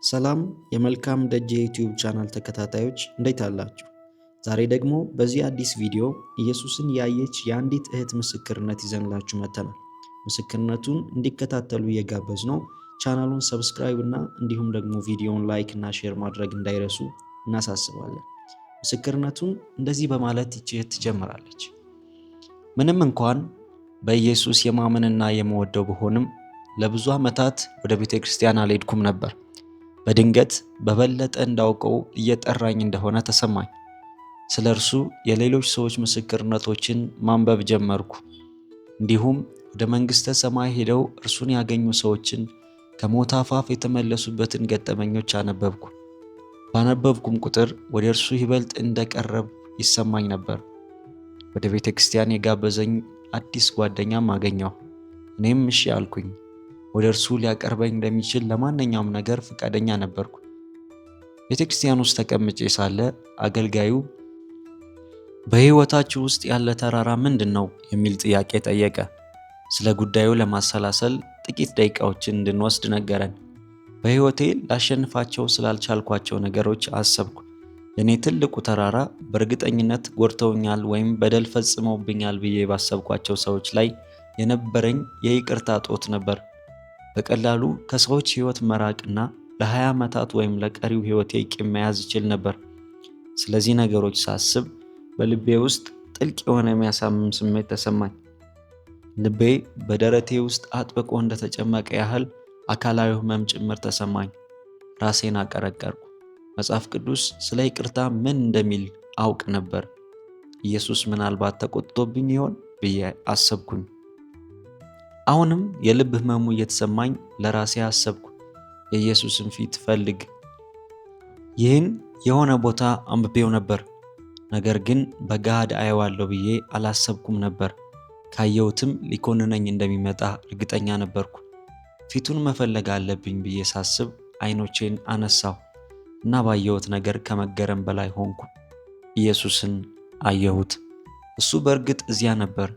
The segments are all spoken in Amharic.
ሰላም የመልካም ደጅ የዩቲዩብ ቻናል ተከታታዮች፣ እንዴት አላችሁ? ዛሬ ደግሞ በዚህ አዲስ ቪዲዮ ኢየሱስን ያየች የአንዲት እህት ምስክርነት ይዘንላችሁ መጥተናል። ምስክርነቱን እንዲከታተሉ እየጋበዝን ነው። ቻናሉን subscribe እና እንዲሁም ደግሞ ቪዲዮውን like እና share ማድረግ እንዳይረሱ እናሳስባለን። ምስክርነቱን እንደዚህ በማለት ይህች እህት ትጀምራለች። ምንም እንኳን በኢየሱስ የማመንና የምወደው ብሆንም ለብዙ ዓመታት ወደ ቤተ ክርስቲያን አልሄድኩም ነበር። በድንገት በበለጠ እንዳውቀው እየጠራኝ እንደሆነ ተሰማኝ። ስለ እርሱ የሌሎች ሰዎች ምስክርነቶችን ማንበብ ጀመርኩ። እንዲሁም ወደ መንግሥተ ሰማይ ሄደው እርሱን ያገኙ ሰዎችን ከሞት አፋፍ የተመለሱበትን ገጠመኞች አነበብኩ። ባነበብኩም ቁጥር ወደ እርሱ ይበልጥ እንደቀረብ ይሰማኝ ነበር። ወደ ቤተ ክርስቲያን የጋበዘኝ አዲስ ጓደኛም አገኘሁ። እኔም እሺ አልኩኝ። ወደ እርሱ ሊያቀርበኝ እንደሚችል ለማንኛውም ነገር ፈቃደኛ ነበርኩ። ቤተ ክርስቲያን ውስጥ ተቀምጬ ሳለ አገልጋዩ "በሕይወታችሁ ውስጥ ያለ ተራራ ምንድን ነው?" የሚል ጥያቄ ጠየቀ። ስለ ጉዳዩ ለማሰላሰል ጥቂት ደቂቃዎችን እንድንወስድ ነገረን። በሕይወቴ ላሸንፋቸው ስላልቻልኳቸው ነገሮች አሰብኩ። የእኔ ትልቁ ተራራ በእርግጠኝነት ጎድተውኛል ወይም በደል ፈጽመውብኛል ብዬ ባሰብኳቸው ሰዎች ላይ የነበረኝ የይቅርታ እጦት ነበር። በቀላሉ ከሰዎች ሕይወት መራቅና ለ20 ዓመታት ወይም ለቀሪው ሕይወቴ ቂም መያዝ እችል ነበር። ስለዚህ ነገሮች ሳስብ በልቤ ውስጥ ጥልቅ የሆነ የሚያሳምም ስሜት ተሰማኝ። ልቤ በደረቴ ውስጥ አጥብቆ እንደተጨመቀ ያህል አካላዊ ሕመም ጭምር ተሰማኝ። ራሴን አቀረቀርኩ። መጽሐፍ ቅዱስ ስለ ይቅርታ ምን እንደሚል አውቅ ነበር። ኢየሱስ ምናልባት ተቆጥቶብኝ ይሆን ብዬ አሰብኩኝ። አሁንም የልብ ህመሙ እየተሰማኝ ለራሴ አሰብኩ። የኢየሱስን ፊት ፈልግ። ይህን የሆነ ቦታ አንብቤው ነበር፣ ነገር ግን በገሃድ አየዋለሁ ብዬ አላሰብኩም ነበር። ካየሁትም ሊኮንነኝ እንደሚመጣ እርግጠኛ ነበርኩ። ፊቱን መፈለግ አለብኝ ብዬ ሳስብ አይኖቼን አነሳሁ እና ባየሁት ነገር ከመገረም በላይ ሆንኩ። ኢየሱስን አየሁት። እሱ በእርግጥ እዚያ ነበር።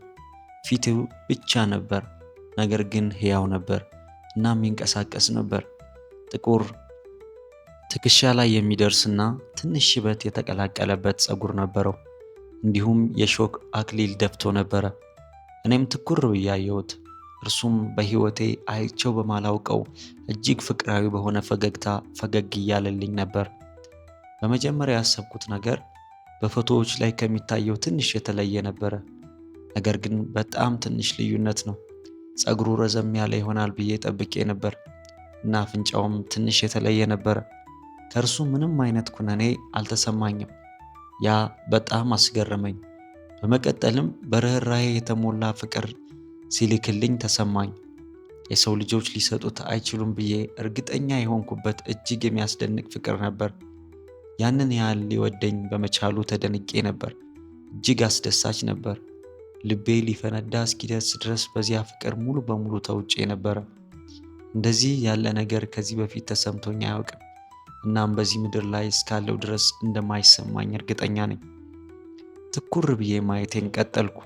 ፊቱ ብቻ ነበር፣ ነገር ግን ሕያው ነበር እና የሚንቀሳቀስ ነበር። ጥቁር፣ ትከሻ ላይ የሚደርስና ትንሽ ሽበት የተቀላቀለበት ፀጉር ነበረው። እንዲሁም የሾክ አክሊል ደፍቶ ነበረ። እኔም ትኩር ብዬ አየሁት። እርሱም በሕይወቴ አይቼው በማላውቀው እጅግ ፍቅራዊ በሆነ ፈገግታ ፈገግ እያለልኝ ነበር። በመጀመሪያ ያሰብኩት ነገር በፎቶዎች ላይ ከሚታየው ትንሽ የተለየ ነበረ። ነገር ግን በጣም ትንሽ ልዩነት ነው። ፀጉሩ ረዘም ያለ ይሆናል ብዬ ጠብቄ ነበር እና አፍንጫውም ትንሽ የተለየ ነበረ። ከእርሱ ምንም አይነት ኩነኔ አልተሰማኝም። ያ በጣም አስገረመኝ። በመቀጠልም በርኅራኄ የተሞላ ፍቅር ሲልክልኝ ተሰማኝ። የሰው ልጆች ሊሰጡት አይችሉም ብዬ እርግጠኛ የሆንኩበት እጅግ የሚያስደንቅ ፍቅር ነበር። ያንን ያህል ሊወደኝ በመቻሉ ተደንቄ ነበር። እጅግ አስደሳች ነበር። ልቤ ሊፈነዳ እስኪደርስ ድረስ በዚያ ፍቅር ሙሉ በሙሉ ተውጬ ነበረ። እንደዚህ ያለ ነገር ከዚህ በፊት ተሰምቶኝ አያውቅም። እናም በዚህ ምድር ላይ እስካለው ድረስ እንደማይሰማኝ እርግጠኛ ነኝ። ትኩር ብዬ ማየቴን ቀጠልኩ።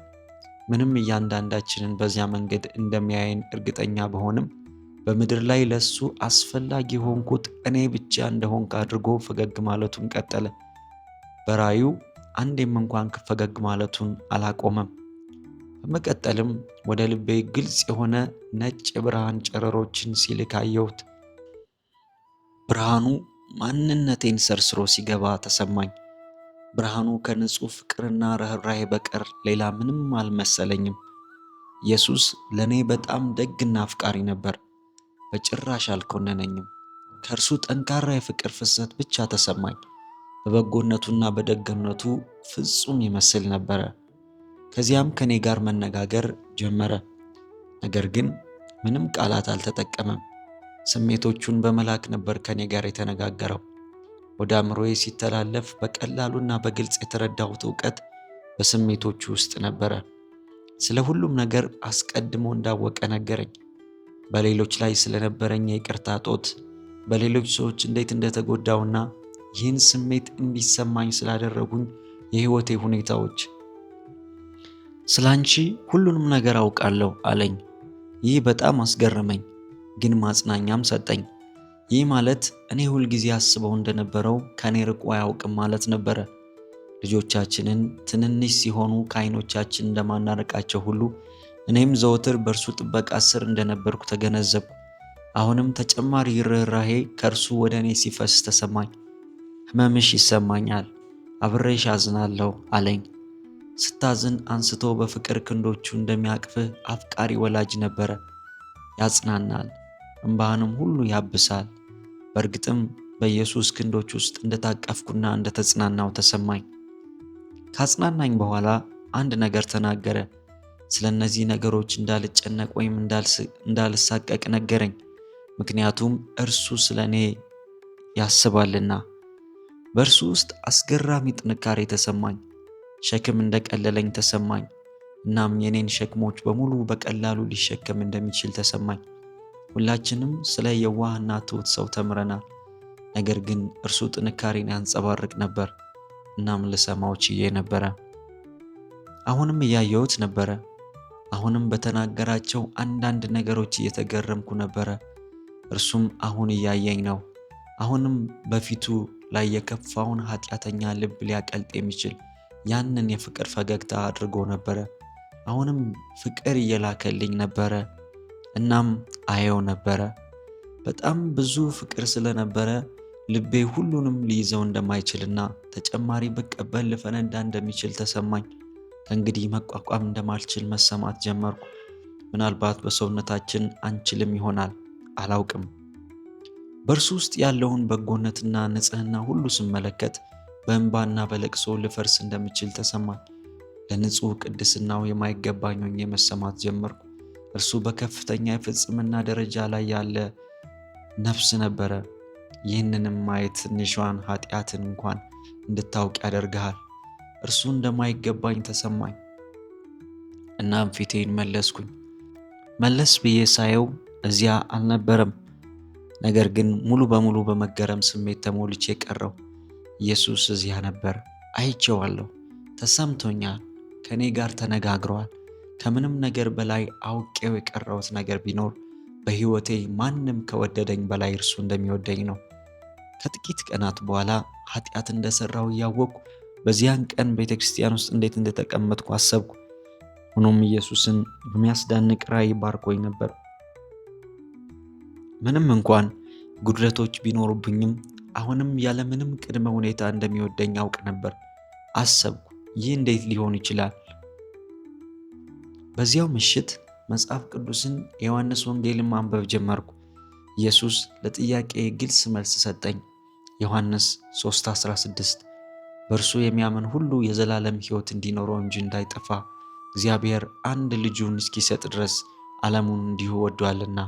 ምንም እያንዳንዳችንን በዚያ መንገድ እንደሚያየን እርግጠኛ ብሆንም በምድር ላይ ለሱ አስፈላጊ የሆንኩት እኔ ብቻ እንደሆንክ አድርጎ ፈገግ ማለቱን ቀጠለ። በራዩ አንዴም እንኳን ፈገግ ማለቱን አላቆመም። በመቀጠልም ወደ ልቤ ግልጽ የሆነ ነጭ የብርሃን ጨረሮችን ሲልክ አየሁት። ብርሃኑ ማንነቴን ሰርስሮ ሲገባ ተሰማኝ። ብርሃኑ ከንጹሕ ፍቅርና ርኅራኄ በቀር ሌላ ምንም አልመሰለኝም። ኢየሱስ ለእኔ በጣም ደግና አፍቃሪ ነበር። በጭራሽ አልኮነነኝም። ከእርሱ ጠንካራ የፍቅር ፍሰት ብቻ ተሰማኝ። በበጎነቱና በደግነቱ ፍጹም ይመስል ነበረ። ከዚያም ከኔ ጋር መነጋገር ጀመረ። ነገር ግን ምንም ቃላት አልተጠቀመም። ስሜቶቹን በመላክ ነበር ከኔ ጋር የተነጋገረው። ወደ አእምሮዬ ሲተላለፍ በቀላሉና በግልጽ የተረዳሁት እውቀት በስሜቶቹ ውስጥ ነበረ። ስለ ሁሉም ነገር አስቀድሞ እንዳወቀ ነገረኝ። በሌሎች ላይ ስለነበረኝ የይቅርታ እጦት፣ በሌሎች ሰዎች እንዴት እንደተጎዳውና ይህን ስሜት እንዲሰማኝ ስላደረጉኝ የሕይወቴ ሁኔታዎች። "ስላንቺ ሁሉንም ነገር አውቃለሁ" አለኝ። ይህ በጣም አስገረመኝ፣ ግን ማጽናኛም ሰጠኝ። ይህ ማለት እኔ ሁልጊዜ አስበው እንደነበረው ከኔ ርቆ አያውቅም ማለት ነበረ። ልጆቻችንን ትንንሽ ሲሆኑ ከዓይኖቻችን እንደማናርቃቸው ሁሉ እኔም ዘወትር በእርሱ ጥበቃ ስር እንደነበርኩ ተገነዘብኩ። አሁንም ተጨማሪ ርኅራሄ ከእርሱ ወደ እኔ ሲፈስ ተሰማኝ። ሕመምሽ ይሰማኛል፣ አብሬሽ አዝናለሁ አለኝ። ስታዝን አንስቶ በፍቅር ክንዶቹ እንደሚያቅፍህ አፍቃሪ ወላጅ ነበረ። ያጽናናል፣ እምባህንም ሁሉ ያብሳል። በእርግጥም በኢየሱስ ክንዶች ውስጥ እንደታቀፍኩና እንደተጽናናው ተሰማኝ። ካጽናናኝ በኋላ አንድ ነገር ተናገረ። ስለ እነዚህ ነገሮች እንዳልጨነቅ ወይም እንዳልሳቀቅ ነገረኝ። ምክንያቱም እርሱ ስለ እኔ ያስባልና። በእርሱ ውስጥ አስገራሚ ጥንካሬ ተሰማኝ። ሸክም እንደቀለለኝ ተሰማኝ። እናም የኔን ሸክሞች በሙሉ በቀላሉ ሊሸከም እንደሚችል ተሰማኝ። ሁላችንም ስለ የዋህና ትሁት ሰው ተምረናል። ነገር ግን እርሱ ጥንካሬን ያንጸባርቅ ነበር። እናም ልሰማው ችዬ ነበረ። አሁንም እያየሁት ነበረ። አሁንም በተናገራቸው አንዳንድ ነገሮች እየተገረምኩ ነበረ። እርሱም አሁን እያየኝ ነው። አሁንም በፊቱ ላይ የከፋውን ኃጢአተኛ ልብ ሊያቀልጥ የሚችል ያንን የፍቅር ፈገግታ አድርጎ ነበረ። አሁንም ፍቅር እየላከልኝ ነበረ። እናም አየው ነበረ። በጣም ብዙ ፍቅር ስለነበረ ልቤ ሁሉንም ሊይዘው እንደማይችልና ተጨማሪ ብቀበል ልፈነዳ እንደሚችል ተሰማኝ። ከእንግዲህ መቋቋም እንደማልችል መሰማት ጀመርኩ። ምናልባት በሰውነታችን አንችልም ይሆናል፣ አላውቅም። በእርሱ ውስጥ ያለውን በጎነትና ንጽሕና ሁሉ ስመለከት በእንባና በለቅሶ ልፈርስ እንደምችል ተሰማኝ። ለንጹሕ ቅድስናው የማይገባኝ ሆኜ መሰማት ጀመርኩ። እርሱ በከፍተኛ የፍጽምና ደረጃ ላይ ያለ ነፍስ ነበረ። ይህንንም ማየት ትንሿን ኃጢአትን እንኳን እንድታውቅ ያደርግሃል። እርሱ እንደማይገባኝ ተሰማኝ። እናም ፊቴን መለስኩኝ። መለስ ብዬ ሳየው እዚያ አልነበረም። ነገር ግን ሙሉ በሙሉ በመገረም ስሜት ተሞልቼ ቀረው። ኢየሱስ እዚያ ነበር። አይቼዋለሁ። ተሰምቶኛል። ከእኔ ጋር ተነጋግሯል። ከምንም ነገር በላይ አውቄው የቀረሁት ነገር ቢኖር በሕይወቴ ማንም ከወደደኝ በላይ እርሱ እንደሚወደኝ ነው። ከጥቂት ቀናት በኋላ ኃጢአት እንደሠራው እያወቅኩ በዚያን ቀን ቤተ ክርስቲያን ውስጥ እንዴት እንደተቀመጥኩ አሰብኩ። ሆኖም ኢየሱስን በሚያስደንቅ ራእይ ባርኮኝ ነበር። ምንም እንኳን ጉድለቶች ቢኖሩብኝም አሁንም ያለምንም ቅድመ ሁኔታ እንደሚወደኝ አውቅ ነበር። አሰብኩ፣ ይህ እንዴት ሊሆን ይችላል? በዚያው ምሽት መጽሐፍ ቅዱስን የዮሐንስ ወንጌልን ማንበብ ጀመርኩ። ኢየሱስ ለጥያቄ ግልጽ መልስ ሰጠኝ። ዮሐንስ 3:16 በእርሱ የሚያምን ሁሉ የዘላለም ሕይወት እንዲኖረው እንጂ እንዳይጠፋ እግዚአብሔር አንድ ልጁን እስኪሰጥ ድረስ ዓለሙን እንዲሁ ወዷልና።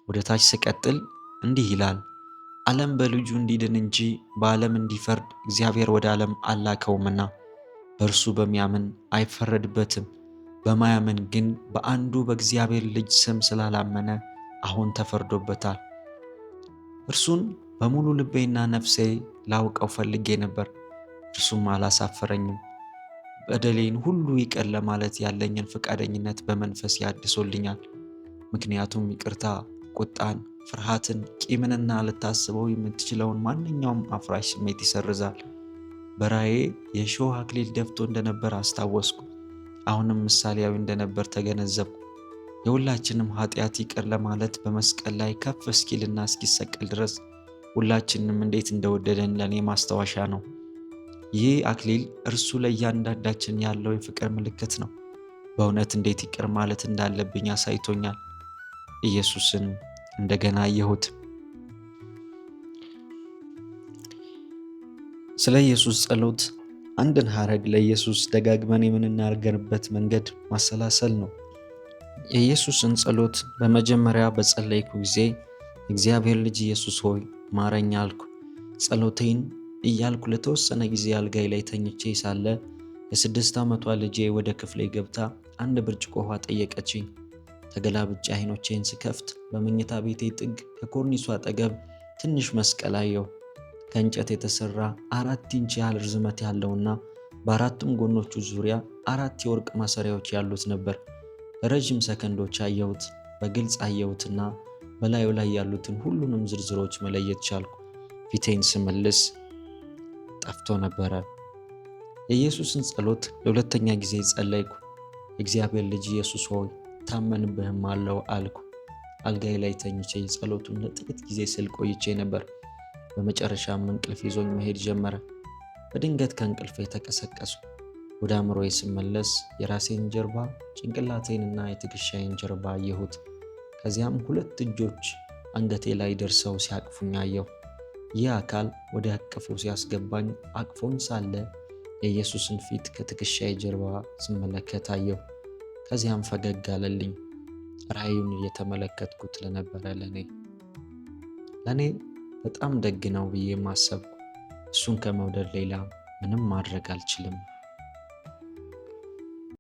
ወደ ታች ስቀጥል እንዲህ ይላል፣ ዓለም በልጁ እንዲድን እንጂ በዓለም እንዲፈርድ እግዚአብሔር ወደ ዓለም አላከውምና በእርሱ በሚያምን አይፈረድበትም። በማያምን ግን በአንዱ በእግዚአብሔር ልጅ ስም ስላላመነ አሁን ተፈርዶበታል። እርሱን በሙሉ ልቤና ነፍሴ ላውቀው ፈልጌ ነበር፣ እርሱም አላሳፈረኝም። በደሌን ሁሉ ይቅር ለማለት ያለኝን ፈቃደኝነት በመንፈስ ያድሶልኛል። ምክንያቱም ይቅርታ ቁጣን፣ ፍርሃትን፣ ቂምንና ልታስበው የምትችለውን ማንኛውም አፍራሽ ስሜት ይሰርዛል። በራእዬ የእሾህ አክሊል ደፍቶ እንደነበር አስታወስኩ። አሁንም ምሳሌያዊ እንደነበር ተገነዘብኩ። የሁላችንም ኃጢአት ይቅር ለማለት በመስቀል ላይ ከፍ እስኪልና እስኪሰቀል ድረስ ሁላችንም እንዴት እንደወደደን ለእኔ ማስታወሻ ነው። ይህ አክሊል እርሱ ለእያንዳንዳችን ያለው የፍቅር ምልክት ነው። በእውነት እንዴት ይቅር ማለት እንዳለብኝ አሳይቶኛል። ኢየሱስን እንደገና አየሁት። ስለ ኢየሱስ ጸሎት አንድን ሐረግ ለኢየሱስ ደጋግመን የምንናገርበት መንገድ ማሰላሰል ነው። የኢየሱስን ጸሎት በመጀመሪያ በጸለይኩ ጊዜ እግዚአብሔር ልጅ ኢየሱስ ሆይ ማረኝ አልኩ። ጸሎቴን እያልኩ ለተወሰነ ጊዜ አልጋይ ላይ ተኝቼ ሳለ የ6 ዓመቷ ልጄ ወደ ክፍሌ ገብታ አንድ ብርጭቆ ውሃ ጠየቀችኝ። ተገላብጬ አይኖቼን ስከፍት በመኝታ ቤቴ ጥግ ከኮርኒሱ አጠገብ ትንሽ መስቀል አየሁ። ከእንጨት የተሰራ 4 ኢንች ያህል ርዝመት ያለውና በአራቱም ጎኖቹ ዙሪያ 4 የወርቅ ማሰሪያዎች ያሉት ነበር። ለረዥም ሰከንዶች አየሁት። በግልጽ አየሁትና በላዩ ላይ ያሉትን ሁሉንም ዝርዝሮች መለየት ቻልኩ። ፊቴን ስመልስ ጠፍቶ ነበረ። የኢየሱስን ጸሎት ለሁለተኛ ጊዜ ጸለይኩ። የእግዚአብሔር ልጅ ኢየሱስ ሆይ ታመንብህም አለው አልኩ። አልጋዬ ላይ ተኝቼ ጸሎቱን ለጥቂት ጊዜ ስል ቆይቼ ነበር። በመጨረሻም እንቅልፍ ይዞኝ መሄድ ጀመረ። በድንገት ከእንቅልፌ ተቀሰቀሱ። ወደ አእምሮዬ ስመለስ የራሴን ጀርባ፣ ጭንቅላቴንና የትከሻዬን ጀርባ አየሁት። ከዚያም ሁለት እጆች አንገቴ ላይ ደርሰው ሲያቅፉኝ አየሁ። ይህ አካል ወደ እቅፉ ሲያስገባኝ አቅፎኝ ሳለ የኢየሱስን ፊት ከትከሻዬ ጀርባ ስመለከት አየሁ። ከዚያም ፈገግ አለልኝ። ራእዩን እየተመለከትኩት ለነበረ ለእኔ በጣም ደግ ነው ብዬ ማሰብኩ። እሱን ከመውደድ ሌላ ምንም ማድረግ አልችልም።